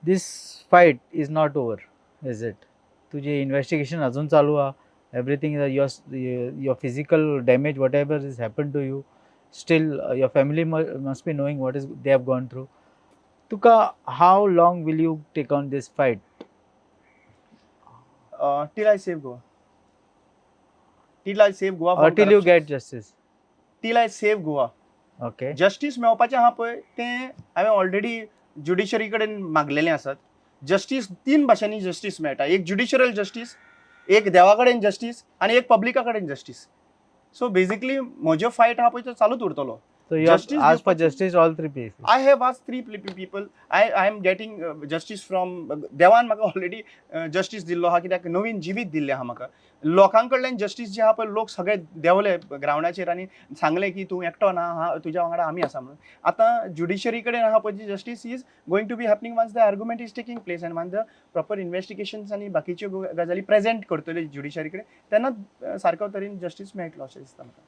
This fight is not over, is it? तुजें investigation अजून चालू आहा. Everything, your physical damage, whatever is happen to you, still your family must be knowing what is they have gone through. तुका how long will you take on this fight? Till I save Goa, till I save Goa. Or till you get justice? Till I save Goa. Okay. Justice मेळपाचें आहा पळय, तें हांवें already judiciary कडेन मागलेलें आसात. Justice तीन भाशांनी जस्टीस मेळटा. एक ज्युडिशरल जस्टीस, एक देवा कडेन जस्टीस आनी एक पब्लिका कडेन जस्टीस. सो बेजिकली म्हजो फायट आहा पळय, तो चालूच उरतलो. So you have Justice asked for दिवपाची- justice all three places. I have asked three people. I am getting justice from देवान म्हाका ऑलरेडी जस्टीस दिल्लो आहा, कित्याक नवीन जिवीत दिल्लें आहा म्हाका. लोकां कडल्यान जस्टीस जे आहा पळय, लोक सगळे देंवले ग्रावंडाचेर आनी सांगलें की तूं एकटो ना हा, तुज्या वांगडा आमी आसा म्हणून. आतां ज्युडिशरी कडेन आहा पळय, justice is going to be happening once the argument is taking place and once the proper investigations आनी बाकीच्यो गजाली प्रेजेंट करतले ज्युडिशरी कडेन, तेन्ना सारको तरेन जस्टीस मेळटलो अशें दिसता म्हाका.